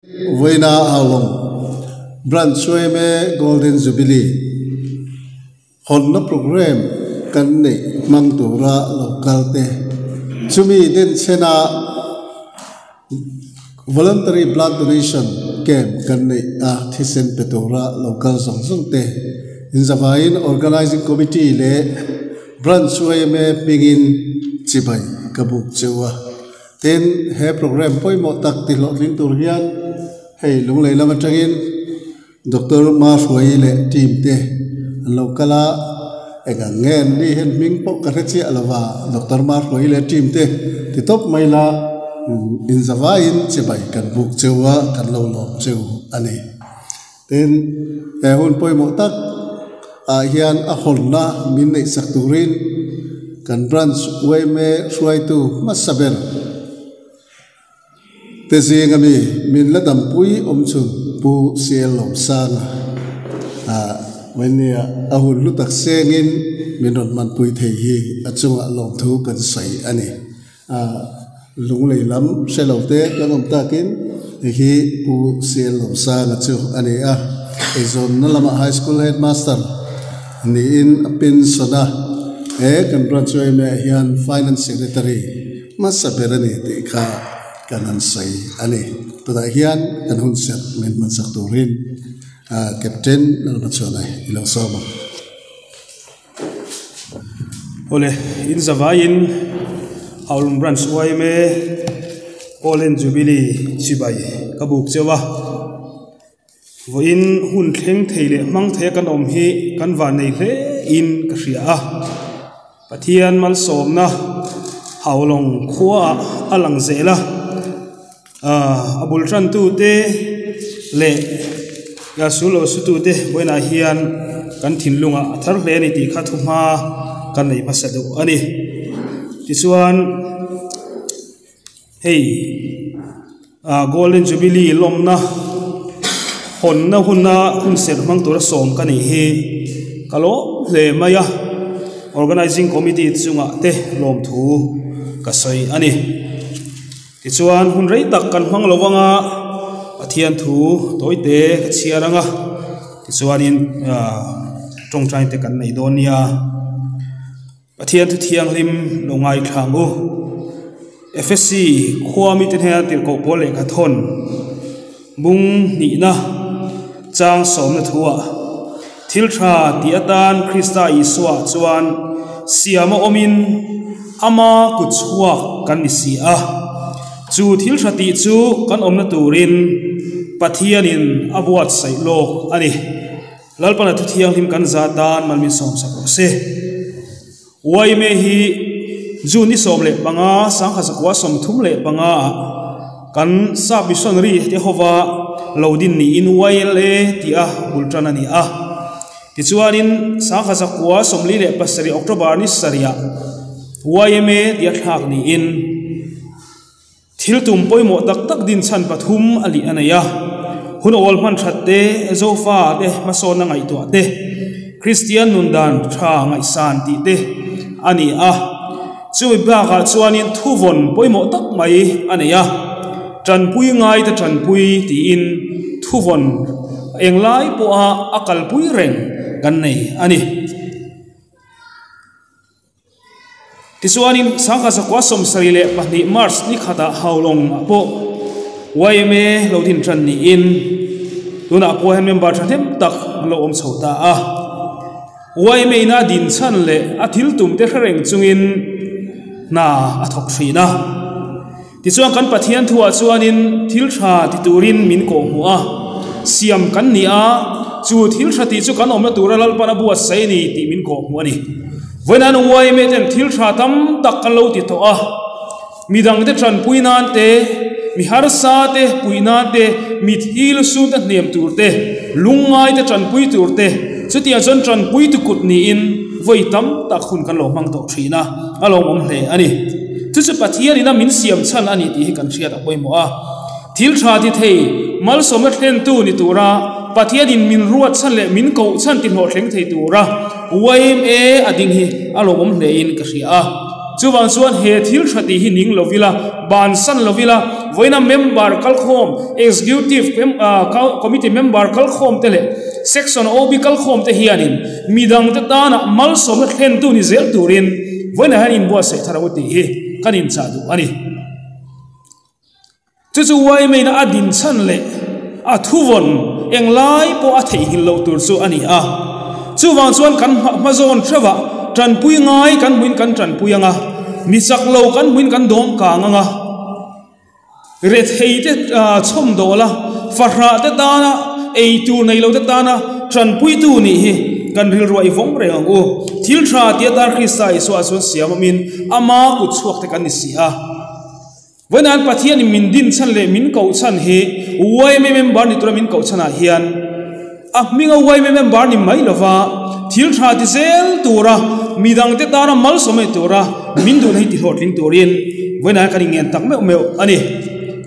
Vawiina Haulawng Branch yma Golden Jubilee hawnna programme kan neih hmang tura lo kal te chumi denchhena Voluntary Blood Donation Camp kan neih a thisen pe tura lo kal zawng zawng te inzavaiin Organising Committee leh Branch yma hmingin chibai ka buk cheu a. Tin, he programme pawimawh tak ti hlawhtling tur hian hei Lunglei lam atangin Doctor Mahruaii leh team te an lo kal a, eng ang nge an nih hian hming pawh ka hre chiah lo va, Doctor Mahruaii leh team te ti tawp mai la inzavaiin chibai kan buk cheu a, kan lo lawm cheu a ni. Tin, he hun pawimawh tak ah hian a hawnna min neih sak turin kan Branch yma hruaitu hmasa ber te zing ami min la dampui awm chhun Pu CL Lawmsanga ah Mania a hun hlu tak sengin min rawn hmanpui thei hi a chungah lawmthu kan sawi a ni. Lunglei lam hre lo te kan awm takin hei hi Pu CL Lawmsanga chu a ni a, eizawnna lamah High School Headmaster niin a pension a, he kan branch yma ah hian Finance Secretary hmasa ber a ni tih kha kan han sawi a ni. Tunah hian kan hun serh min hmansak turin Captain Lalhmachhuana i lo sawm ang. Awle, in zavaiin Haulawng Branch yma Golden Jubilee chibai ka buk cheu a, vawiin hun thleng thei leh hmang thei a kan awm hi kan vannei hle in ka hria a, Pathian malsawmna Haulawng khuaah a lang zel a. A bul tantute leh sul lo sutute vawiinah hian kan thinlungah a thar hle a ni tih kha thu hma kan nei hmasa deuh a ni. Tichuan hei ah golden jubilee lawmna hawnna huna hun serh hmang tura sawm ka nih hi ka lawm hle mai a organizing committee chungah te lawmthu ka sawi a ni. Tichuan hun rei tak kan hmang lo vanga Pathian thu tawite ka chhiar ang a, tichuanin ah tawngtai te kan nei dawn nia. Pathian thu thianghlim lo ngaithla ang u. Efesi khua mite hnena tirhkoh pawl lehkha thawn bung hnihna chang sawmna thuah thil tha tih atan Krista Isua chuan siam a awmin ama kut chhuak kan ni si a. Chu thil tha tih chu kan awmna turin Pathianin a buatsaih lawk a ni. Lalpana thu thianghlim kan zat dan malmin sawmsak rawh se. Yma hi June ni 15 1935 ah kan sap missionary te hova lo din niin YLA tih a bul tan a ni a. Tichuanin 1947 October ni sarih ah yma tih a thlak niin Thil tum pawimawh tak tak din chhan pathum a lih a nei a, hun awl hman that te, Zofa te hmasawnna ngaihtuah te, Kristian nun dan tha ngaihsan tih te a ni a. Chumi bakah chuanin thuvawn pawimawh tak mai a nei a, Tanpui ngaite tanpui tiin thuvawn englai pawha a kalpui reng kan nei a ni. Tichuanin Sangha Zakua 72 March ni khatah Haulawng ah pawh yma lo din tan niin tunah pawh hian member thahnem tak an lo awm chho ta a. Yma in a din chhan leh a thil tum te hre reng chungin hna a thawk thin a. Tichuan kan Pathian thuah chuanin thil tha ti turin min kawhhmuh a, siam kan ni a, chu thil tha tih chu kan awmna tura Lalpan a buatsaih a ni tih min kawhhmuh a ni. Vawiin an yma ten thil tha tam tak kan lo ti tawh a, midangte tanpui nan te, mi harsa te puih nan te, mithi lusun te hnem tur te, lungngai te tanpui tur te, chutiang chuan tanpui tu kut niin vawi tam tak hun kan lo hmang tawh thin a, a lawmawm hle a ni. Chu chu Pathian ina min siam chhan a ni tih hi kan hriat a pawimawh a. Thil tha ti thei, malsawmna thlentu ni tura Pathianin min ruat chhan leh min koh chhan ti hlawhthleng thei tura yma a ding hi a lawmawm hlein ka hria a. Chuvang chuan he thil tha tih hi ning lovila, bansan lovila, Vawiina member kalkhawm, Executive Committee member kalkhawm te leh Section OB kalkhawm te hianin midangte tana malsawmna thlentu ni zel turin vawiinah hian inbuatsaih thar ang u tih hi kan inchah duh a ni. Chu chu YMA-na a din chhan leh a thuvawn englai pawh a theihnghilh loh tur chu a ni a. Chuvang chuan kan hmazawn theuhah tanpui ngai kan hmuin kan tanpui ang a, mi chak lo kan hmuin kan dawm kang ang a, rethei te chhawmdawl a, fahrah te tana ei tur nei lo te tana tanpuitu nih hi kan rilruah i vawng reng ang u. Thil tha tih atan Krista Isua chuan siam awmin ama kut chhuak te kan ni si a. Vawinan Pathianin min din chhan leh min koh chhan hi yma member ni tura min koh chhanah hian a hminga yma member ni mai lova thil tha ti zel tura midangte tana malsawm ei tura min duhna hi ti hlawhtling turin vawiinah hian kan inngen tak meuh meuh a ni.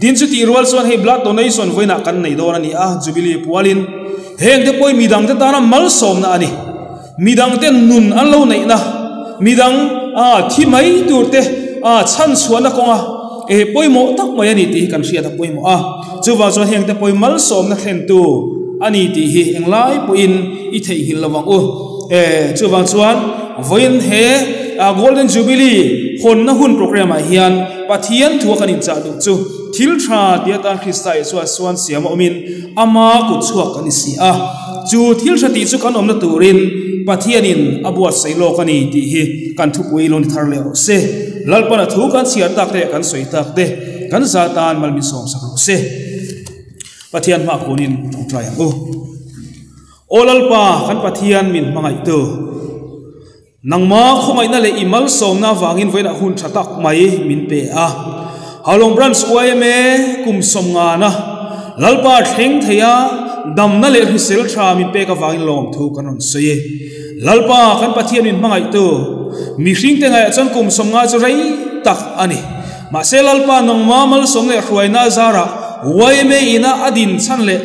Tin chutih rual chuan hei blood donation vawiinah kan nei dawn a ni a, Jubilee pualin hengte pawhin midangte tana malsawmna a ni. Midangte nun an lo neihna, midang thi mai turte chhan chhuahna kawnga pawimawh tak mai a ni tih hi kan hriat a pawimawh a. Chuvang chuan hengte pawi malsawmna thlentu a ni tih hi englai pawhin i theihnghilh lo ang u. Chuvang chuan vawiin he Golden Jubilee hawnna hun programme ah hian Pathian thua kan inchah duh chu thil tha tih atan Krista Isua chuan siam a awmin ama kut chhuak kan ni si a. Chu thil hre tih chu kan awmna turin Pathianin a buatsaih lawk a ni tih hi kan thupui lo ni thar leh rawh se. Lalpana thu kan chhiar tak leh kan sawi tak te kan za tan mal min sawmsak rawh se. Pathian hma khunin tawngtai ang u. Aw Lalpa kan Pathian min hmangaihtu. Nangma khawngaihna leh i malsawmna avangin vawiinah hun tha tak mai min pe a. Haulawng Branch yma kum sawmngana Lalpa thleng theia damna leh hrisel tha min pek avangin lawmthu kan rawn sawi e. Lalpa kan Pathian min hmangaihtu mihringte ngaihah chuan kum sawmnga chu rei tak a ni. Mahse Lalpa nangma malsawmna leh hruaina zarah yma ina a din chhan leh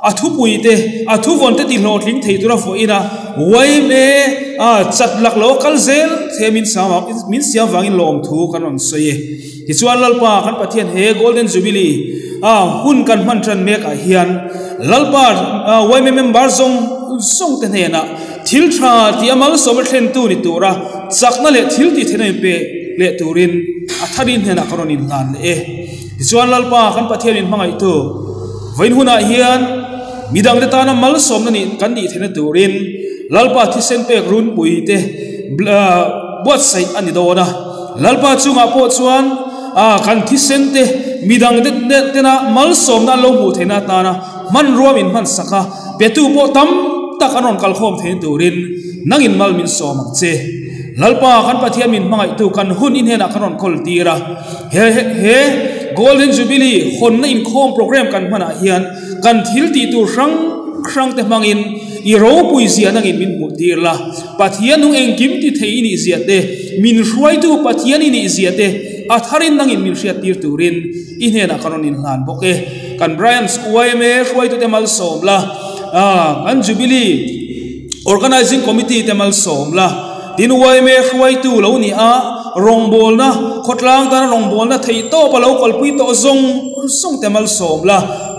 A thupui te, a thuvawn te tihlawhtling thei tura vawiin a yma a chat lak lo a kal zel the min siam min siam vangin lawmthu kan rawn sawi e. Tichuan Lalpa kan Pathian he Golden Jubilee a hun kan hman tan mek ah hian Lalpa yma member zawng zawng te hnenah thil tha tih a malsawm a thlentu ni tura chakna leh thil tih theihna in pe leh turin a tharin hnenah kan rawn inhlan leh e. Tichuan Lalpa kan Pathian in hmangaihtu vawiin hunah hian midangte tana malsawmna nih kan nih theihna turin Lalpa thisen pek runpui te buatsaih a ni dawn a. Lalpa chungah pawh chuan kan thisen te midangte tena malsawmna an lo hmuh theihna atana hmanrua min hmansak a, petu pawh tam tak an rawn kalkhawm theihna turin nangin mal min sawm ang che. Lalpa kan Pathian min hmangaihtu kan hun i hnenah kan rawn kawl tir a. He he Golden Jubilee hawnna inkhawm program kan hmanah hian kan thil tih tur hrang hrang te hmangin i ropui zia nangin min hmuh tir la. Pathian nung engkim ti thei i nih zia te, min hruaitu Pathian i nih zia te a tharin nangin min hriat tir turin i hnenah kan rawn inhlan bawk e. Kan Branch yma hruaitute malsawm la, kan Jubilee Organizing Committee te malsawm la. Tin yma hruaitu lo ni a, rawngbawlna, khawtlang tana rawngbawlna theih tawp a lo kalpui tawh zawng zawng te malsawm la,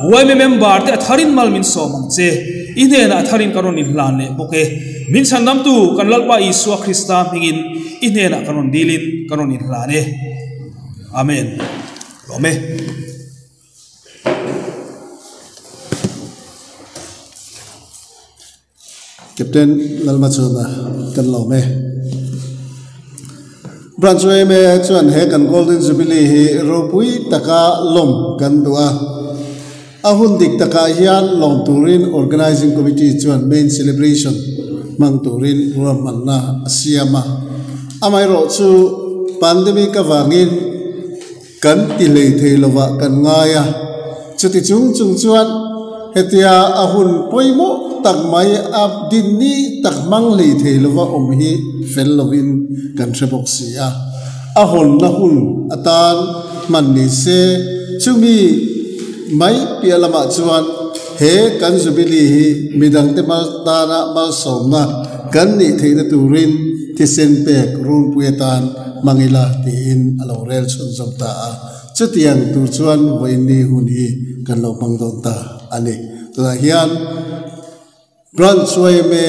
yma member te a tharin mal min sawm ang che. I hnenah a tharin ka rawn inhlan leh bawk e. Min chhandamtu kan Lalpa Isua Krista hmingin i hnenah ka rawn dilin ka rawn inhlan e. Amen. Lawm e. Captain Lalmachhuna kan lawm e. Branch yma chuan he kan Golden Jubilee hi ropui taka lawm kan duh a. A hun dik takah hian lawm turin Organizing Committee chuan main celebration hmang turin ruahmanna a siam a. Amaherawh chu pandemic avangin Kan ti hlei thei lovah kan ngai a, chuti chung chung chuan hetia a hun pawimawh tak mai a dinni tak hmang hlei thei lova awm hi fel lovin kan hre bawk si a. A hawnna hun atan hman ni se, chumi mai piah lamah chuan he kan Jubilee hi midangte mal tana malsawmna kan nih theihna turin thisen pek runpui atan hmang ila tiin a lo rel chhunzawm ta a. Chutiang tur chuan vawiinni hun hi kan lo hmang dawn ta a ni. Tunah hian Branch yma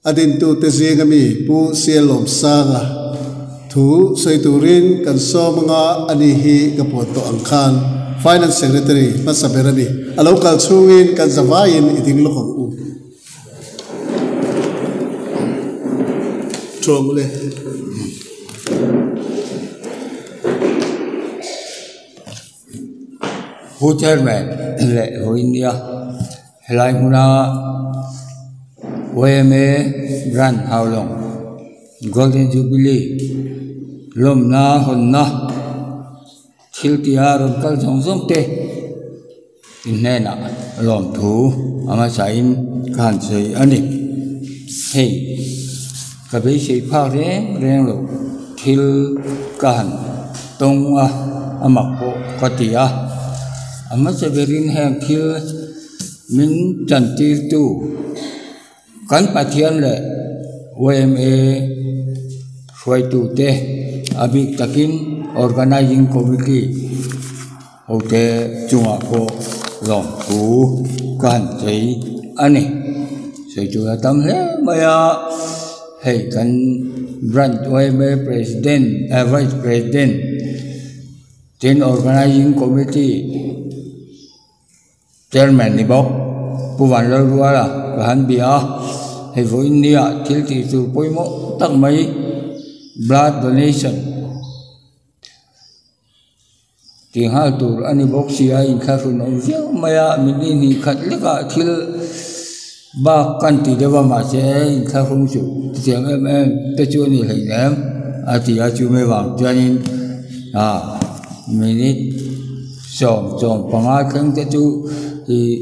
a dintute zinga mi Pu Sialawmsanga thu sawi turin kan sawm anga a ni hi ka puan tawh ang khan Finance Secretary hmasa ber a ni. A lo kal chhungin kan zavaiin i ding lawk ang u. Thuang le. Pu Chairman leh vawiin nia helai hmuna yma Branch Haulawng Golden Jubilee lawmna hawnna Thil tia rawn kal zawng zawng te in hnenah lawmthu a hmasain ka han sawi a ni. Hei ka beisei phak reng reng lo thil ka han tawng a, a mak pawh ka ti a. A hmasa berin heng thil min chantirtu Kan Pathian leh yma hruaitute a bik takin Organising Committee hote chungah pawh lawmthu ka han chei a ni. Sawi tur a tam hle mai a, hei kan Branch yma President Vice President tin Organising Committee Chairman ni bawk Pu Vanlalruala ka han bia a, hei vawiin nia thil tih tur pawimawh tak mai blood donation tih nghal tur a ni bawk si a, inthlahrun awm viau mai a, minute hnih khat lekah thil bak kan ti deuh a mahse inthlahrung chu chutiang em em te chu a ni hleinem a ti a chumi vang chuanin ah minute. Sawm sawm panga thleng te chu ih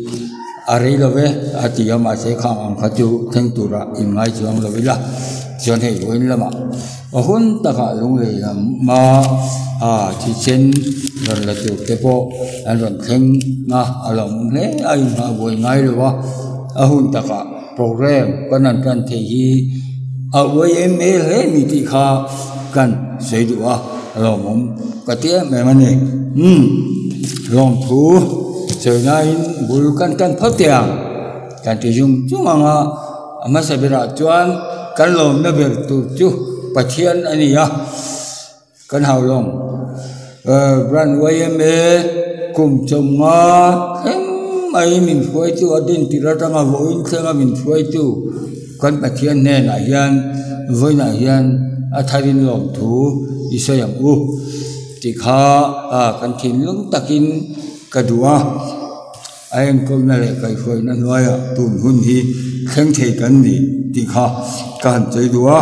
a rei lo ve a ti a mahse khang ang kha chu thleng tura in ngai chuang lo ila chuan hei vawiin lamah a hun takah lunglei lama ah thisen rawn la tur te pawh an rawn thleng a a lo awm hle a inhah buai ngai lo a a hun takah program kan han tan thei hi a uai em em hle a ni tih kha kan sawi duh a. A lawmawm ka ti em em a ni. Umm lawmthu sawi laiin bul kan tan phawt teh ang kan ti zung zung ang a, a hmasa berah chuan kan lawmna ber tur chu Pathian a ni a, kan hau lawng Branch yma kum chawmnga thleng mai min hruaitu a din tirh atanga vawiin thlenga min hruaitu kan Pathian hnenah hian vawiinah hian a tharin lawmthu i sawi ang u tih kha kan thinlung takin ka duh a, a enkawlna leh kaihhruaina hnuaiah tun hun hi thleng thei kan ni tih kha ka han sawi duh a,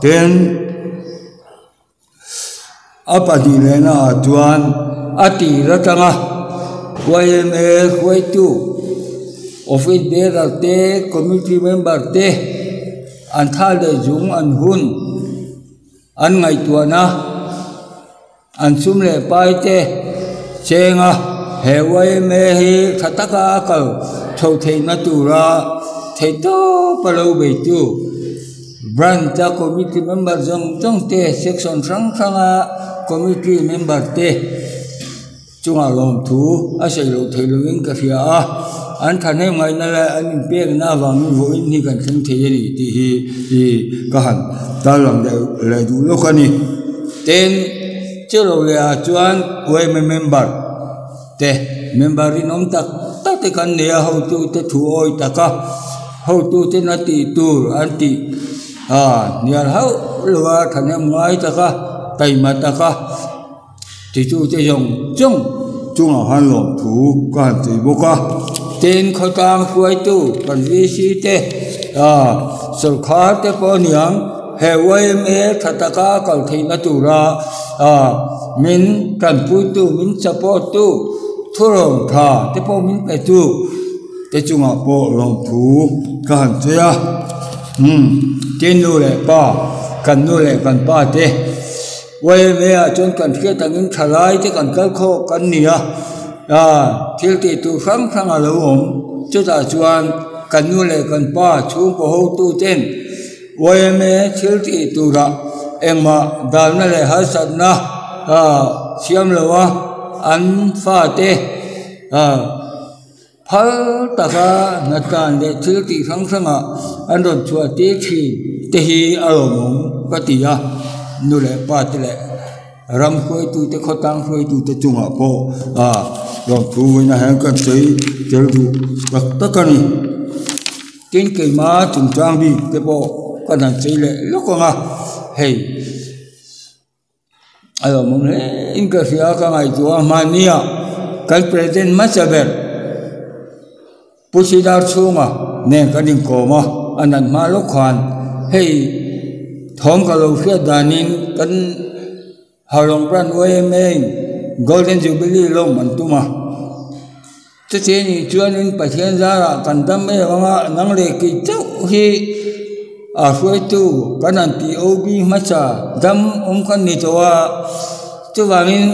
tin. A pahnih lehna ah chuan a tir atanga yma hruaitu office bearer te committee member te an thla leh zung an hun an ngaihtuahna an sum leh pai te cheng a he yma hi tha taka a kal chho theihna tura theihtawp a lo beitu. Branch a committee member zawng zawng te section hrang hrang a committee member te chungah lawmthu a sawi loh theih lovin ka hria a an thahnem ngaihna leh an inpekna avangin vawiin hi kan thleng thei a ni tih hi ih ka han tarlang deuh leh duh lawk a ni tin chelo leh ah chuan yma member te member rinawm tak tak te kan nei a hotu te thu awi tak a hotu ten a tih tur an tih ah hnial hauh lo a thahnem ngai tak a taima tak a titu te zawng zawng chungah khan lawmthu ka han tih bawk a tin khawtlang hruaitu kan v c te ah sawrkhar te pawh a ni ang he yma tha taka a kal theihna tura ah min tanpuitu min support tu thurawn tha te pawh min pe tu te chungah pawh lawmthu ka han sawi a umm tin nu leh pa kan nu leh kan pa te yma ah chuan kan hriat angin thalai te kan kal khawk kan ni a ah thil tih tur hrang hrang a lo awm chutah chuan kan nu leh kan pa chhungkaw hotu ten. Yma thil tih turah engmah dalna leh harsatna siam lo a an fate phal taka hnatlan leh thil tih hrang hrangah an rawn chhuah tir thin te hi a lawmawm ka ti a nu leh pa te leh ram hruaitute khawtlang hruaitute chungah pawh lawmthu vawiinah hian kan sawi tel duh tak tak a ni. Tin keima chungchang bik te pawh ka han sawi leh lawk ang a hei a lawmawm hle in ka hria ka ngaihtuah a hmania kan president hmasa ber Pu Sidar chhunga nen kan inkawm a a nan hma lawk khan hei thawm ka lo hriat danin kan Halong Branch YMA in Golden Jubilee lawm an tum a. Chuti nih chuanin Pathian zarah kan dam em anga nang leh kei chauh hi a hruaitu kan han tih OB hmasa dam awm kan ni tawh a, chuvangin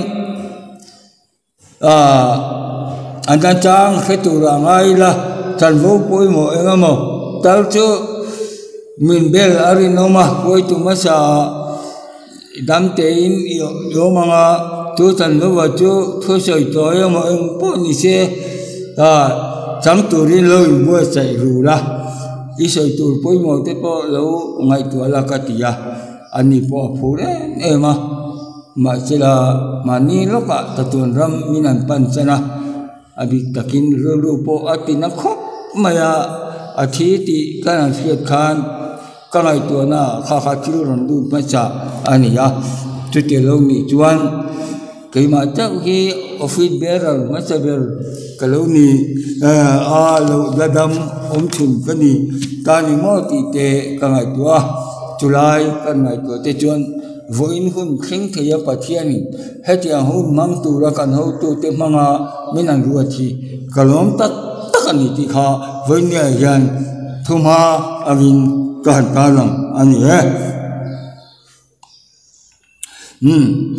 ahh an chang hre turah ngai ila chanvo pawimawh eng emaw tal chu min bel a rinawm a hruaitu hmasa dam tein i awm ang a chu chanvo chu thusawi tawi emaw eng pawh ni se ahh chang turin lo inbuatsaih rul a i sawi tur pawimawh te pawh lo ngaihtuah la ka ti a ani pawh a phur em em a. Mahsela mahni lawkah tatuan ram min an pan chan a, a bik takin rilru pawh a tina khawp mai a, a thi tih kan han hriat khan ka ngaihtuahna ah kha kha thil rawn lut hmasa a ni a, chuti lo nih chuan keimah chauh hi office bearer hmasa ber ka lo ni a lo la dam awm chhun ka ni ta ni maw tih te ka ngaihtuah a, chulai kan ngaihtuah te chuan. Vawiin hun thleng thei a Pathianin hetiang hun hmang tura kan hotute hmanga min an ruat hi ka lawm tak tak a ni tih kha vawinia hian thuma angin ka han tarlang a ni e. Umm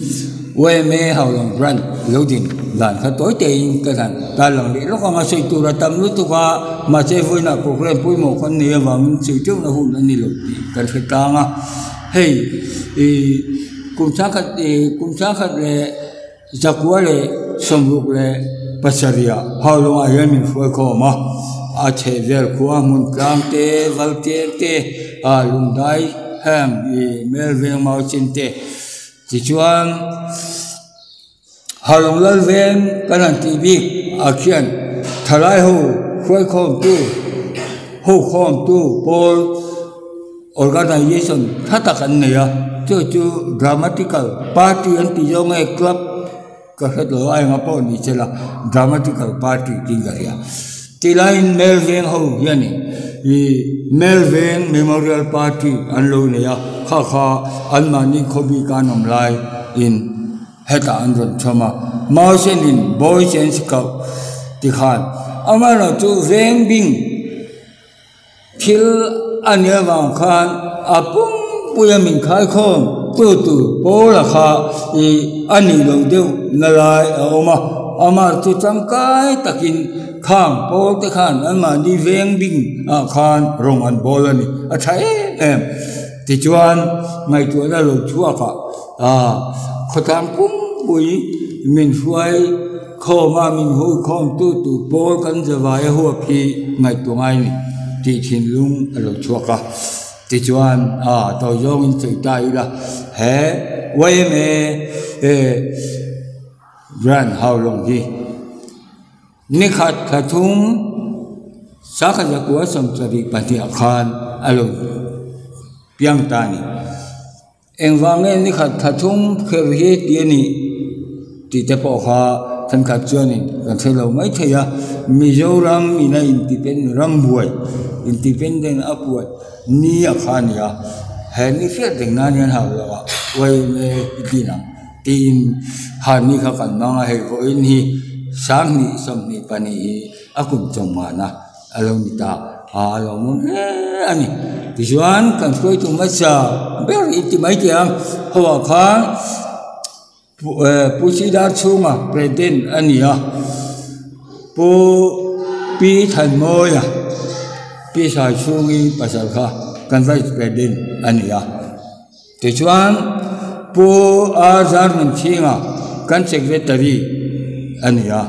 YMA Haulawng Branch lo din dan kha tawi tein ka han tarlang leh lawk ang a, sawi tur a tam lutuk a, mahse vawiinah programme pawimawh kan nei avangin sawi teuhna hun a ni lo tih kan hre tlang a. Hei ih kum changkhat ih kum changkhat leh zakua leh sawmruk leh pasarih haulawngah hian min hruai khawm a a chheh vel khua hmun tlang te val tel te ah lungdai heng ih mel veng mau chin te tichuan haulawng lal veng kan han tih bik ah khian thalai ho hruai khawm tu ho khawm tu pawl. Organization tha tak an nei a chu chu dramatical party an tih zawng nge club ka hre tawh lo a enga pawh ni se la dramatical party tiin ka hria ti laiin mel veng ho hianin ih mel veng memorial party an lo nei a kha kha anmahni khawbik a an awm laiin hetah an rawn chhawm a Mausenin boys and scout tikhan amaherawhchu veng bing. Thil a nih avang khan a pumpuia min khaikhawm tu tur Paula kha ih a nih loh deuh na lai a awm a, amah chu tangkai takin khang Paul te khan anmahni veng bing ah khan rawng an bawl a ni, a tha em em. Tichuan ngaihtuahna lo chhuak ah ah khawtlang pumpui min hruai. Khawma min hui khawmtu tur pawl kan zavai a huap hi ngaihtuah ngai ni tih thinlung a lo chhuak a. Tichuan a tawi zawngin sawi ta ila he YMA Branch Haulawng hi nikhat thla thum sakhat zakua 72 khan a lo piang ta a ni. Engvang nge ni khat thla thum kher hi ti a nih tih te pawh kha thenkhat chuanin kan hre lo mai thei a, Mizoram ina independent ram buai independent a puat ni a kha a ni a, he ni hriat reng nan hian hau lo a YMA i din ang tiin han ni kha kan hmang a, hei vawiin hi 2022 hi a kum chawmngan a. A lo ni ta a, a lo ngun hle a ni. Tichuan kan hruaitu hmasa ber i ti mai teh ang, ho ah khan Pu Sidar chhunga president a ni a, Pu Pi Thanmawia Pi Saichhungi pasal kha kan vice president a ni a. Tichuan. Pu A Zarnunchhinga kan Secretary a ni a.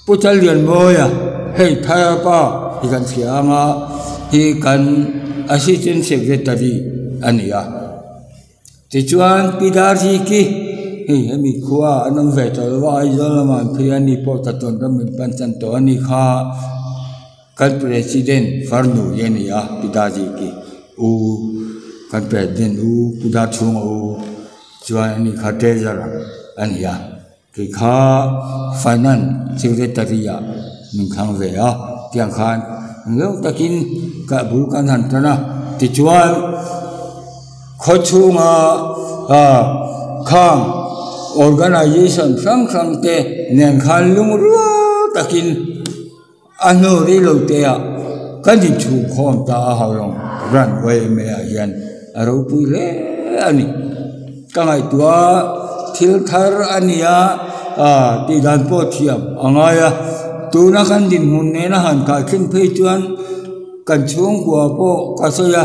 Pu Challianmawia hei Tharapa hi kan hria ang a, hi kan Assistant Secretary a ni a. Tichuan Pi Darhiki hei hemi khua an awm ve tawh lo a, Aizawl lamah an phei a, ani pawh chatuan ram min pan chan tawh a ni kha. Kan President farnu hi a ni a, Pi Darhiki u kan President u Pu Darchhunga u chuan ani kha Treasurer a ni a. Kei kha Finance Secretary ah min thlang ve a, tiang khan englo takin ka bul kan han tan a, tichuan khaw chhunga ah khang organization hrang hrang te nen khan lungrual takin a hnu rih lo te ah kan inchhungkhawm ta a Haulawng ran yma ah hian a ropui hle a ni. Ka ngaihtuah thil thar a ni a ah tih dan pawh thiam a ngai a, tuna kan dinhmun nena han khaikhin phei chuan kan chhungkua pawh ka sawi a,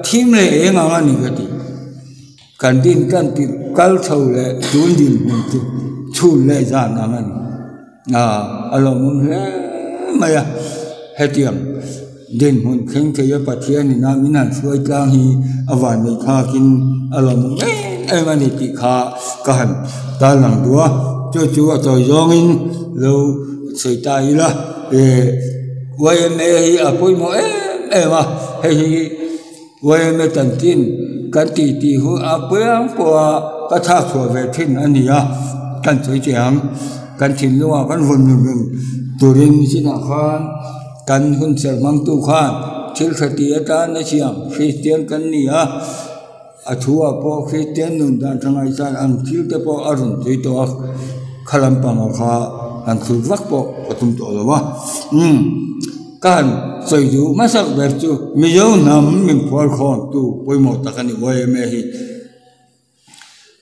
thim leh eng ang a ni ka ti. Kan din tan tirh kal chho leh tun dinhmun chu chhun leh zan ang a ni. A lawmawm hle mai a, hetiang dinhmun thleng thei a Pathian ina min han hruai tlang hi a vanneih thlakin a lawmawm em em a ni tih kha ka han tarlang duh a, chu chu a chawi zawngin lo sawi ta ila yma hi a pawimawh em em a, hei hi yma chanchin kan tih tih hu a piang pawha ka thlak chhuah ve thin a ni a, kan sawi che ang kan thinlungah kan vawn reng reng turin zinah khan kan hun serh hmangtu khan thil tha tih atan a siam Kristian kan ni a, a thu ah pawh Kristian nun dan tha ngaihsan ang thil te pawh a rawn tui tawh a, kha lampangah kha han thlur vak pawh ka tum tawh lo a, umm. Ka han sawi duh hmasak ber chu Mizo hnam min phuar khawm tu pawimawh tak a ni yma hi.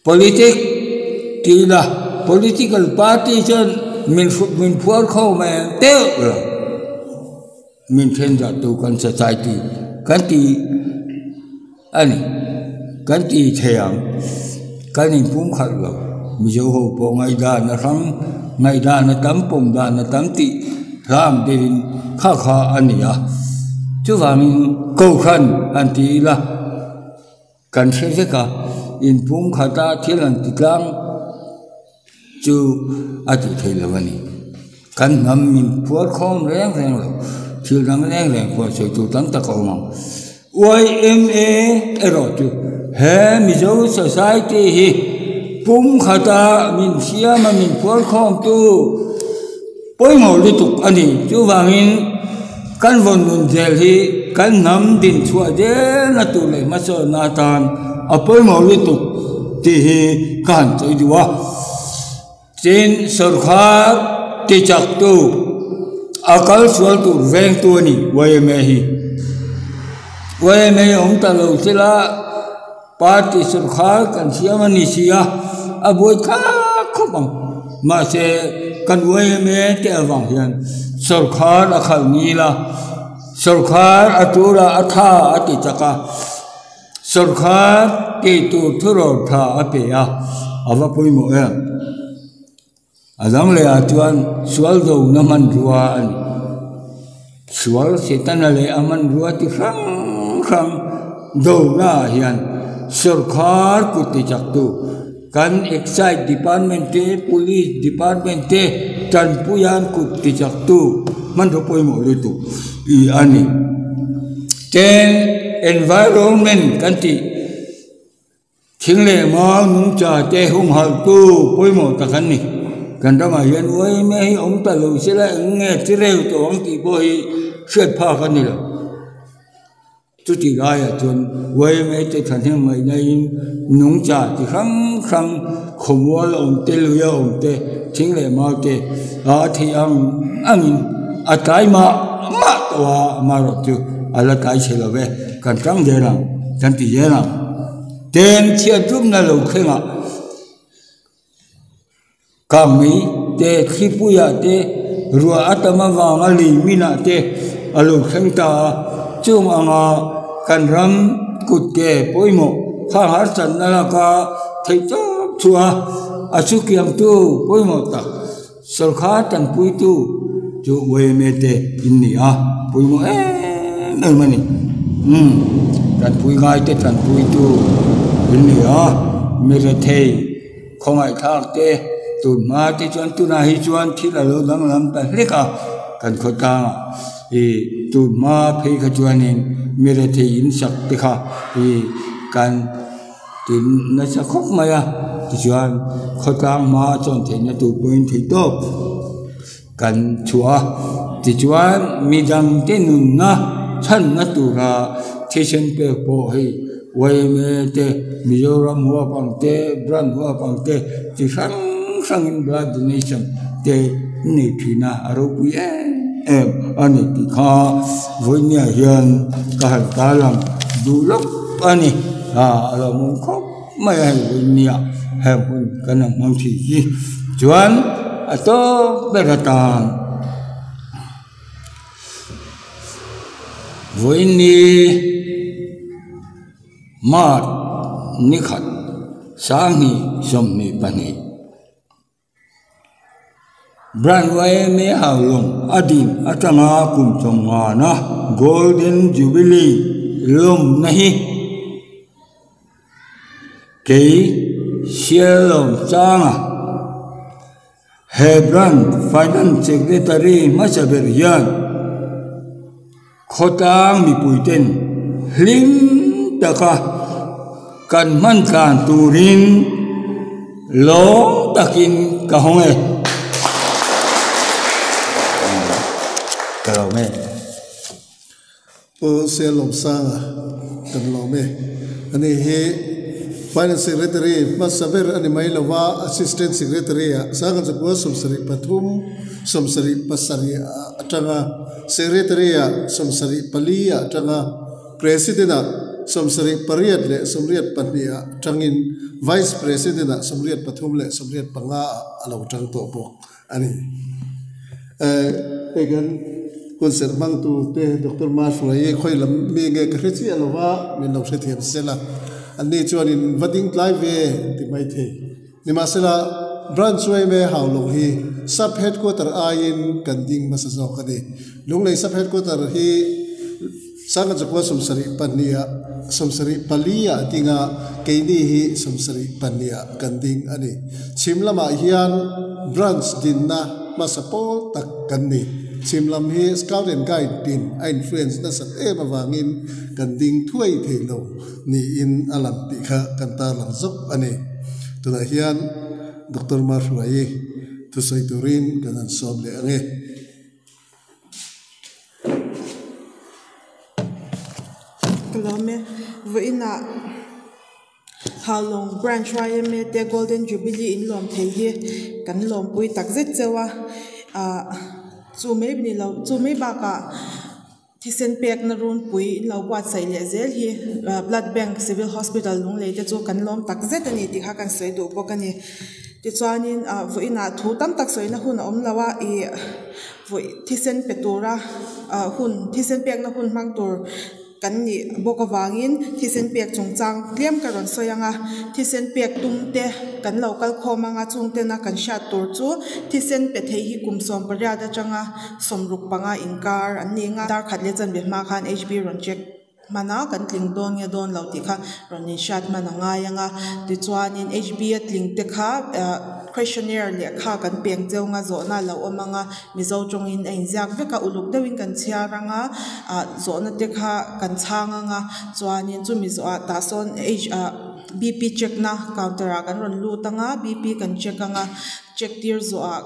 Politic tih ila political party chuan min min phuar khawm em teuh lo. Min then zah tu kan society kan ti a ni. Kan ti thei ang kan inpum khalh lo. Mizo ho pawh ngaihdan a hrang, ngaihdan a tam, pawm dan a tam tih hla ang deuhin kha kha a ni a. Chuvangin Kohhran han ti ila kan hre vek a, inpum khata thil han ti tlang chu a tih theih loh a ni. Kan hnam min phuar khawm reng reng lo, thil dang reng reng pawh sawi tur tam tak a awm ang. Yma erawh chu he Mizo Society hi pum khata min siama min phuar khawmtu pawimawh lutuk a ni. Chuvangin kan vawn nun zel hi kan hnam din chhuah zelna tur leh hmasawnna atan a pawimawh lutuk tih hi ka han sawi duh a. Tin, sawrkhar tichaktu a kal sual tur vengtu a ni yma hi. Yma awm ta lo sela party sawrkhar kan siam a ni si a, a buai thlak khawp ang. Mahse, kan yma te avang hian sawrkhar a khalh ngil a, sawrkhar a tura a tha a ti chak a. Sawrkhar tih tur thurawn tha a pe a, a va pawimawh em? A dang leh ah chuan sual dona hmanrua a ni. Sual Setana leh a hmanrua ti hrang hrang dona ah hian sawrkhar kut ti chaktu kan Excise Department te, Police Department te tanpuian kut ti chaktu hmanrua pawimawh lutuk i a ni. Ten environment kan tih thing leh mau nungcha te humhalh tu pawimawh tak an ni. Kan ramah hian uaime hi awm ta lo sela eng nge chi reu tawh ang tih pawh hi hriat phak a ni lo. Chutih laiah chuan uaime te thahnem ngaihna in nungcha chi hrang hrang khawmual a awm te lui a awm te thing leh mau te a theih ang angin a tlai mah mah tawh a amaherawh chu a la tlai chhe lo ve kan tang zel ang kan ti zel ang ten chhiat tumna lo thleng ah kang mai te thlipui ah te ruah a tam avanga lei min ah te a lo thleng ta a chung anga kan ram kut ke pawimawh kha harsatna laka. theihtawp chhuah a chukiangtu pawimawh tak sawrkar tanpuitu chu yma te in ni a pawimawh em em a ni umm tanpui ngai te tanpuitu in ni a mi rethei khawngaihthlak te tun hma te chuan tunah hi chuan thil a lo danglam ta hlek a kan khawtlangah ih tun hma phei kha chuanin mi rethei in sak te kha ih kan tin nasa khawp mai a tichuan khawtlang hma chuan theihna tur pawhin theih tawp kan chhuah a tichuan midangte nunna chhanna tura thisen pek pawh hei yma te Mizoram huap ang te branch huap ang te chi hrang hrangin blood donation te an nei thin a a ropui em em a ni tih kha vawinia hian ka han tarlang duh lawk a ni a a lo awm khawp mai a hei vawinia heng hun kan han hmang thin hi chuan a tawp ber atan vawiini March nikhat sanghnih 22. Branch yma Haulawng a din atanga kum 50na Golden Jubilee lawmna hi kei Sialawm changa he Branch Finance Secretary hmasa ber hian khawtlang mipuiten hlim taka kan hman tlan turin lawm takin ka hawng e. Ka lawm e. Pu Sialawmsanga kan lawm e. Ani hi Finance Secretary hmasa ber a ni mai lova, Assistant Secretary ah Sangha Chakua 73, 77 atanga Secretary ah 74 atanga President ah 78 leh 82 ah tangin Vice President ah 83 leh 85 ah a lo tang tawh bawk a ni. Hei kan concert hmangtu te Doctor Mahruaii khawi lam mi nge ka hre chiah lo va, min lo hrethiam sel a, anni chuanin va ding tlai ve an ti mai thei. Nimahsela, Branch yma Haulawng hi Sub Headquarter aiin kan ding hmasa zawk a ni. Lunglei Sub Headquarter hi Sangha Chakua 72 ah 74 ah ding a, keini hi 72 ah kan ding a ni. Chhim lamah hian Branch dinna hmasa pawl tak kan ni. Chhim lam hi Scout and Guide din a influence nasat em avangin kan ding thuai thei lo niin a lang tih kha kan tarlang zawk a ni. Tunah hian Doctor Mahruaii thusawi turin kan han sawm leh ang e. Ka lawm e, vawiinah Haulawng Branch yma te Golden Jubilee in lawm thei hi kan lawmpui tak zet cheu a, ah chu mai ni lo chu mai bakah thisen pekna runpui in lo buatsaih leh zel hi Blood Bank Civil Hospital Lunglei te chu kan lawm tak zet a ni tih kha kan sawi duh bawk a ni. Tichuanin ah vawiinah thu tam tak sawina hun a awm lo a ih vawi thisen pe tura ah hun thisen pekna hun hmang tur kan nih bawk avangin thisen pek chungchang tlem ka rawn sawi ang a thisen pek tum te kan lo kal khawm ang a chung tena kan hriat tur chu thisen pe thei hi kum 18 atanga 65 inkar an ni ang a dar khat leh chanve hma khan H B rawn check. Hmana kan tling dawn nge dawn lo tih kha rawn inhriat hman a ngai ang a, tichuanin HB a tling te kha questionnaire lehkha kan peng cheu nga zawhna a lo awm ang a, Mizo tawngin a inziak vek a, uluk deuhin kan chhiar ang a, ah zawhna te kha kan chhang ang a, chuanin chumi zawhah tah sawn H ah BP check na counter ah kan rawn lut ang a, BP kan check ang a, check tir zawhah.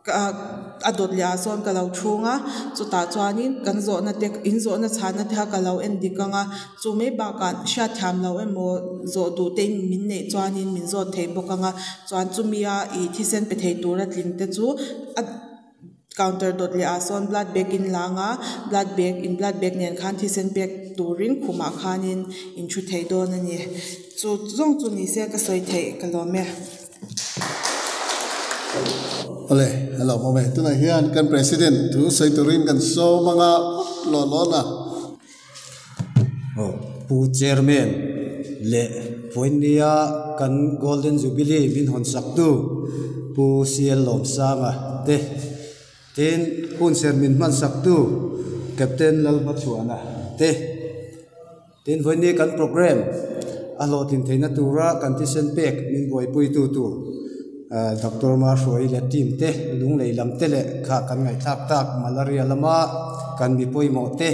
A dawt leh ah sawn ka lo thung a chutah chuanin kan zawhna te in zawhna chhana te kha ka lo en dik ang a chu mai bakah hriatthiam loh emaw zawh duh te in min neih chuanin min zawt thei bawk ang a chuan chumi a ih thisen pe thei tura tling te chu a counter dawt leh ah sawn blood bag in la ang a blood bag in blood bag nen khan thisen pek turin khumah khanin in thu thei dawn a ni chu zawng chu ni se ka sawi theih ka lawm e. Awle, hello mawm e. Tunah hian kan President thu sawi turin kan sawm anga phawt law lawn a. Aw, Pu Chairman leh Vawinia kan Golden Jubilee min hawn saktu Pu CL Lawmsanga te, tin hunserh min hman saktu Captain Lalhmachhuana te, tin vawinia kan programme a hlawhtlin theihna tura kan thisen pek min buaipuitu tur Doctor Mahruai leh team te, lunglei lam te leh kha kan ngaihthlak tak malaria lama kan mi pawimawh te,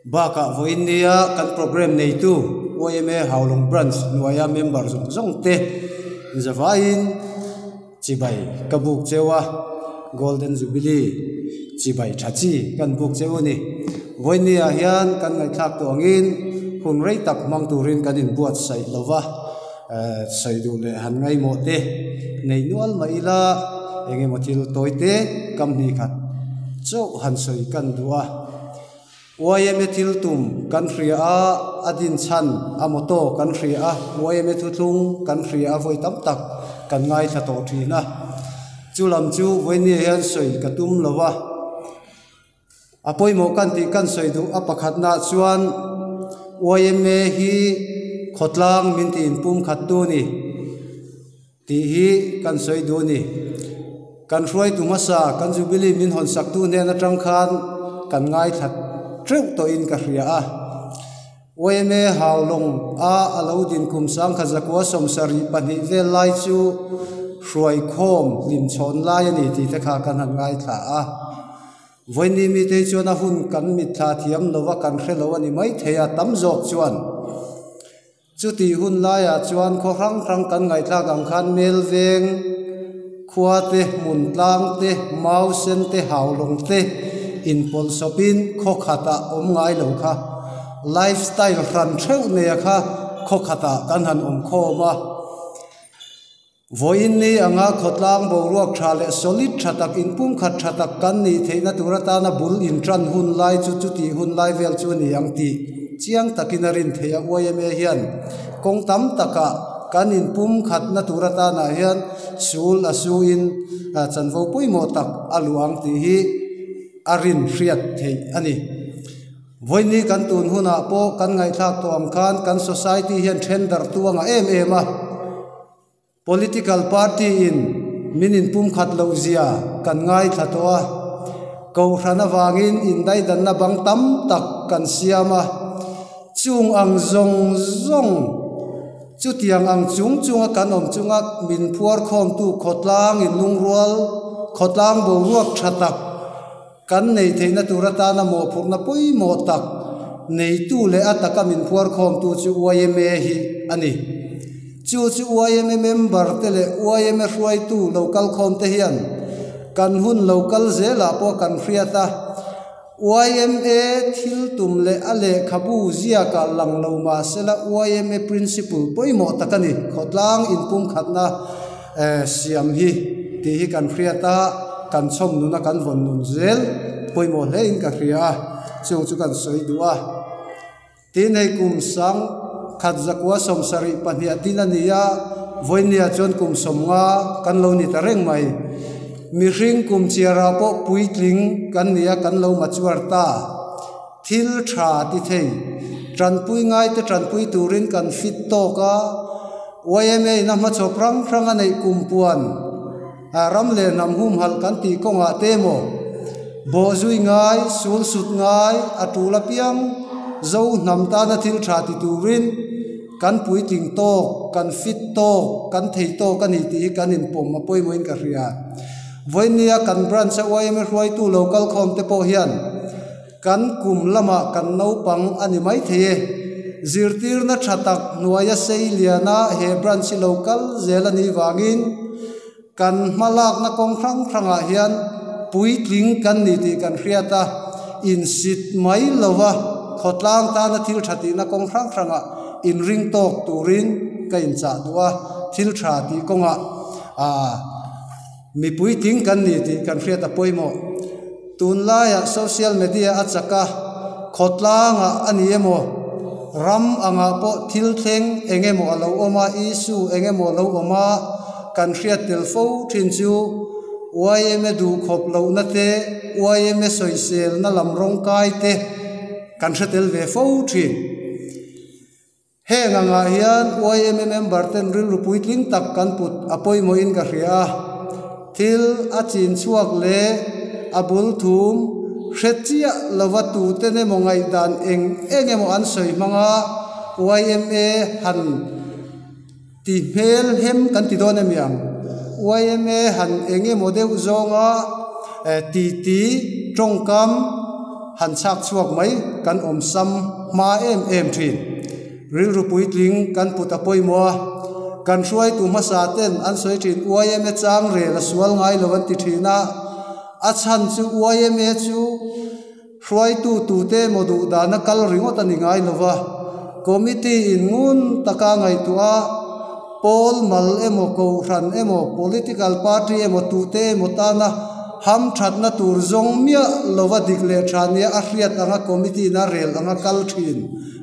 Bakah vawiin nia kan programme neitu yma Haulawng Branch hnuaia member zawng zawng te zavaiin chibai ka buk cheu a, Golden Jubilee chibai tha chi kan buk cheu a ni. Vawiin niah hian kan ngaihthlak tawh angin hun rei tak hmang turin kan inbuatsaih lo va, sawi duh leh han ngaimawh te nei nual mah ila engemaw thil tawi te kam hnih khat chauh han sawi kan duh a. Yma thil tum kan hria a, a din chhan a motto kan hria a, yma thuthlung kan hria a vawi tam tak kan ngaithla tawh thin a. Chu lam chu vawinia hian sawi ka tum lo a, a pawimawh kan tih kan sawi duh a pakhatnaah chuan yma hi khawtlang min ti inpumkhat tu ni. Tih hi kan sawi duh a ni. Kan hruaitu hmasa, kan Jubilee min hawn saktu hnen atang khan kan ngaithla teuh tawhin ka hria a. Yma Haulawng a a lo din kum sangkhat zakua 72 vel lai chu hruaikhawm hlimchhawn lai a ni tih te kha kan han ngaithla a. Vawiini mite hi chuan a hun kan mitthla thiam lova kan hre lo a ni maithei a, tam zawk chuan. Chutih hun laiah chuan khaw hrang hrang kan ngaihthlak ang khan Melveng khua te, hmun tlang te, mau sen te, haulawng te inpawlh sawpin khaw khatah awm ngai lo kha life style hran theuh neia kha khaw khatah kan han awm khawm a. Vawiin ni anga khawtlang boruak tha leh solid tha tak inpumkhat tha tak kan nih theihna tur atana bul intran hun lai chu chutih hun lai vel chu a ni ang tih chiang takin a rin theih a. Yma hian kawng tam takah kan inpumkhatna tur atanah hian sul a suin chanvo pawimawh tak a luh ang tih hi a rin hriat theih a ni. Vawiini kan tun hunah pawh kan ngaihthlak tawh ang khan kan society hian then darh tu a ngah em em a. Political party in min inpumkhat loh zia kan ngaithla tawh a, Kohhran avangin indaidanna bang tam tak kan siam a, chung ang zawng zawng chutiang ang chung chunga kan awm chunga min phuar khawmtu khawtlang inlungrual, khawtlang boruak tha tak kan nei theihna tur atana mawhphurhna pawimawh tak neitu leh a taka min phuar khawmtu chu yma hi a ni. Chu chu yma member te leh yma hruaitu lo kal khawm te hian kan hun lo kal zelah pawh kan hriat a, yma thil tum leh a lehkhabu ziakah lang lo mah sela yma principle pawimawh tak a ni, khawtlang inpumkhatna siam hi tih hi kan hriat a, kan chhawm nuna kan vawn nun zel pawimawh hle in ka hria a, chung chu kan sawi duh a. Tin hei kum sang khat zakua 72 a din a ni a, vawinia chuan kum 50 kan lo ni ta reng mai. Mihring kum chiarah pawh puitling kan ni a, kan lo mature ta. Thil tha ti thei, tanpui ngaite tanpui turin kan fit tawk a, yma in a hmachhawp hrang hrang a neih kum puan ram leh hnam humhalh kan tih kawngah te emaw, bawhzui ngai, sul sut ngai, a tul apiang zo hnam tana thil tha ti turin kan puitling tawk, kan fit tawk, kan thei tawk a ni tih hi kan inpawm a pawimawhin ka hria. Vawinia kan branch a yma hruaitu lo kalkhawm te pawh hian kan kum lamah kan naupang a ni maithei e. Zirtirna tha tak hnuaia sei liana he branch hi lo kal zel a nih vangin kan hmalakna kawng hrang hrangah hian puitling kan ni tih kan hriat a, insit mai lova khawtlang tana thil tha tihna kawng hrang hrangah inring tawk turin ka inchah duh a, thil tha tih kawngah aa Mi puitling kan ni tih kan hriat a pawimawh. Tunlaiah social media a chak a, khawtlangah a ni emaw, ram angah pawh thil thleng eng emaw a lo awm a, issue eng emaw a lo awm a, kan hriat tel fo thin chu yma duhkhawp lohna te, yma sawiselna lam rawngkai te kan hre tel ve fo thin. Heng angah hian yma member ten rilru puitling tak kan put a pawimawhin ka hria a, thil a chin chhuak leh a bul thum hre chiah lova tuten emaw ngaihdan eng eng emaw an sawi hmanga yma han Ti hmel hem kan ti dawn emi ang? Yma han eng emaw deuh zawnga titi tawngkam han chhak chhuak mai kan awm sam hma em em thin. Rilru puitling kan put a pawimawh a, kan hruaitu hmasa ten an sawi thin yma chang rel a sual ngai lo an ti thin a, a chhan chu yma chu Hruaitu tute emaw duh dana kal ringawt a ni ngai lo va, committee in ngun taka ngaihtuah a, pawl mal emaw, kohhran emaw, political party emaw tute emaw tana hamthatna tur zawng miah lova dik leh tha nia a hriat anga committee in a rel anga kal thin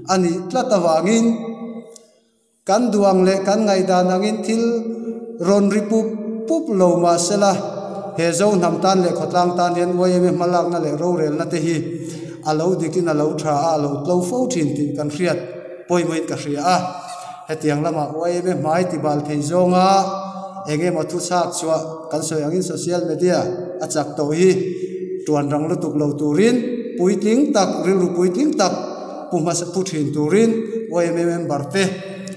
a nih tlat avangin Kan duang leh kan ngaihdan angin thil rawn ri pup pup lo mah sela, he Zo hnam tan leh khawtlang tan hian yma hmalakna leh rorelna te hi a lo dikin a lo tha a, a lo tlo fo thin tih kan hriat pawimawhin ka hria a. Hetiang lamah yma hmai tibal thei zawnga eng emaw thuchhak chhuah kan sawi angin social media a chak tawh hi tuan rang lutuk lo turin puitling tak, rilru puitling tak, Pu hmasa pu thin turin yma member te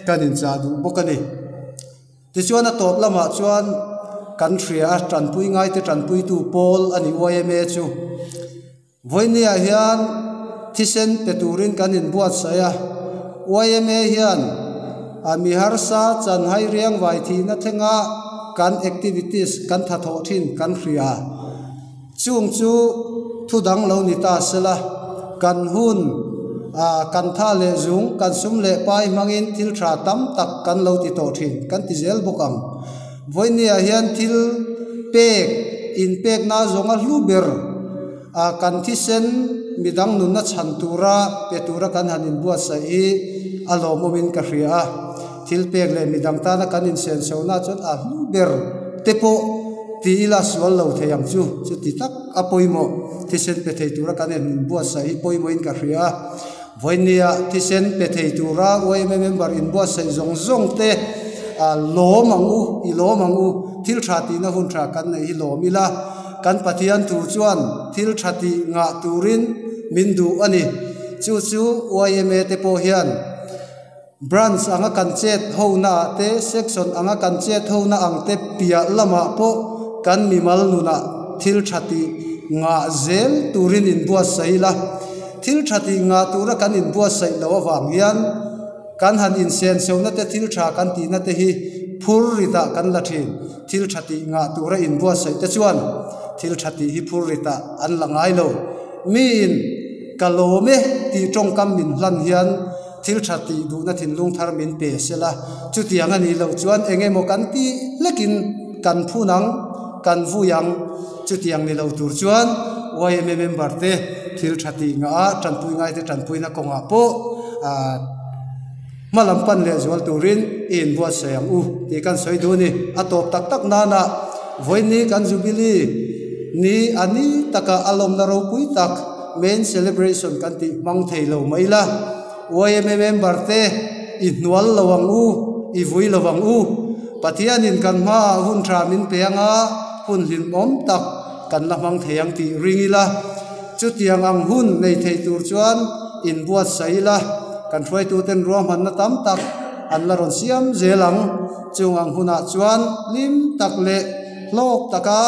kan inchah duh bawk a ni. Tichuan a tawp lamah chuan kan hria a, tanpui ngaite tanpuitu pawl a ni yma chu. Vawinia hian thisen pe turin kan inbuatsaih a, yma hian a mi harsa chanhai riangvai thihna thlenga kan activities kan thathawh thin kan hria. Chung chu thu dang lo ni ta sela, kan hun ah kan tha leh zung, kan sum leh pai hmangin thil tha tam tak kan lo ti tawh thin, kan ti zel bawk ang. Vawinia hian thil pek, inpekna zawnga hlu ber ah kan thisen midang nunna chhan tura pe tura kan han inbuatsaih hi a lawmawmin ka hria a. Thil pek leh midang tana kan insensohna chuan a hlu ber te pawh ti ila sual lo thei ang chu. Chuti tak a pawimawh thisen pe thei tura kan inbuatsaih hi pawimawhin ka hria a. Vawinia thisen pe thei tura yma member inbuatsaih zawng zawng te lawm ang u, i lawm ang u. Thil tha tihna hun tha kan neih hi lawm ila, kan Pathian thu chuan thil tha tih ngah turin min duh a ni. Chu chu yma te pawh hian. Branch anga kan chet hona ah te, section anga kan chet hona ang te piah lamah pawh kan mimal nunah thil tha tih ngah zel turin inbuatsaih ila. Thil tha tih ngah tura kan inbuatsaih loh avang hian kan han insensohna te thil tha kan tihna te hi phur ritah kan la thin. Thil tha tih ngah tura inbuatsaih te chuan thil tha tih hi phur ritah an la ngai lo. Miin ka lawm e tih tawngkam min hlan hian Thil tha tih duhna thinlung thar min pe sela, chutiang a nih loh chuan eng emaw kan ti hlekin kan phun ang, kan vui ang. Chutiang ni lo tur chuan yma member te thil tha tih ngah a, tanpui ngaite tanpuina kawngah pawh hma lam pan leh zual turin i inbuatsaih ang u tih kan sawi duh a ni. A tawp tak tak nana vawiini kan Jubilee ni a ni taka a lawmna ropui tak, Main celebration kan tih hmang thei lo mai la, yma member te i hnual lo ang u, i vui lo ang u. Pathianin kan hmaah hun tha min pe anga hun hlimawm tak kan la hmang thei ang tih ring ila. Chutiang ang hun nei thei tur chuan inbuatsaih ila, kan hruaituten ruahmanna tam tak an la rawn siam zel ang. Chung ang hunah chuan hlim tak leh hlawk taka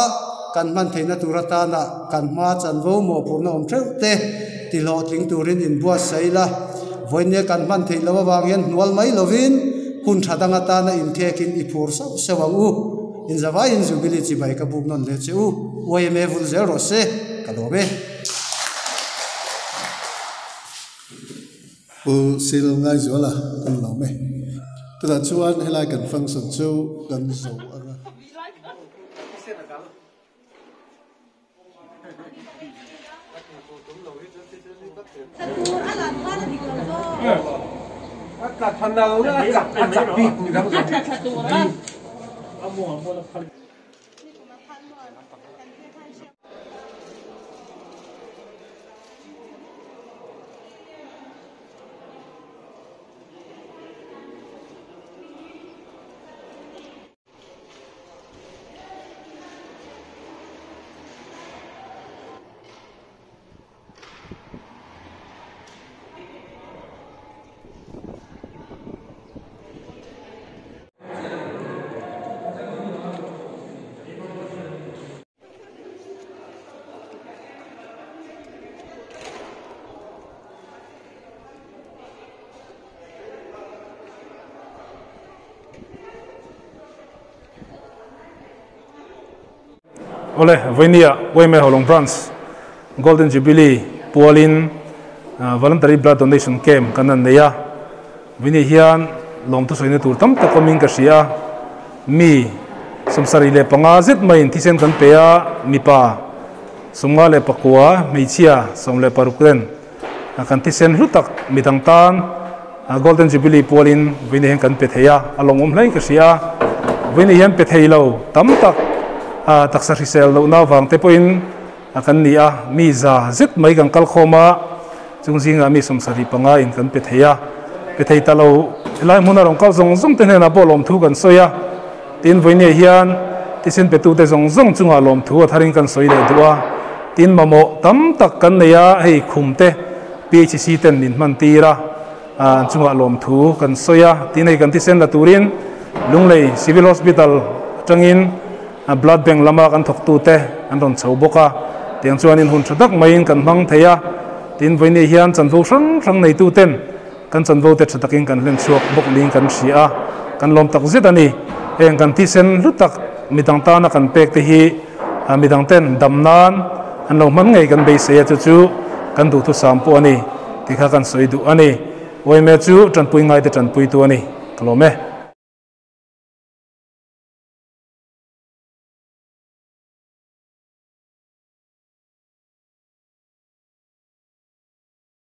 kan hman theihna tur atana kan hma chanvo mawhphurhna awm theuh te ti hlawhtling turin inbuatsaih ila, vawinia kan hman theih loh avang hian hnual mai lovin hun tha dang atana inkhekin i phur sauh sauh ang u. Inzavaiin Jubilee chibai ka buk nawn leh che u, yma vul zel rawh se, ka lawm e. Pu Sil Ngaizuala kan lawm e. Tunah chuan helai kan function chu kan zo ang a. Awle, vawinia yma Haulawng Branch Golden Jubilee pualin Voluntary Blood Donation Camp kan han nei a. Vawinia hian lawmthu sawina tur tam tak awmin ka hria a, mi 75 zet maiin thisen kan pe a, mipa 59, hmeichhia 16 ten kan thisen hlu tak midang tan Golden Jubilee pualin vawinia hian kan pe thei a, a lawmawm hle in ka hria a. Vawinia hian pe thei lo tam tak taksa hrisel lohna vang te pawhin kan ni a, mi za zet mai kan kal khawm a, chung zingah mi 75 in kan pe thei a, pe thei ta lo helai hmuna rawn kal zawng zawng te hnenah pawh lawmthu kan sawi a, tin vawinia hian thisen petute zawng zawng chungah lawmthu a tharin kan sawi leh duh a, tin mamawh tam tak kan nei a, hei khum te PHC ten min hman tir a, an chungah lawmthu kan sawi a, tin hei kan thisen la turin Lunglei Civil Hospital atangin Blood Bank lama kan thawktute an rawn chho bawk a, tiang chuanin hun tha tak maiin kan hmang thei a, tin vawiini hian chanvo hrang hrang neituten kan chanvo te tha takin kan hlen chhuak bawk niin kan hria a, kan lawm tak zet a ni. Heng kan thisen hlu tak midang tana kan pek te hi midang ten dam nan an lo hman ngei kan beisei a, chu chu kan duhthusam pawh a ni tih kha kan sawi duh a ni. Uaime chu tanpui ngaite tanpuitu a ni, ka lawm e.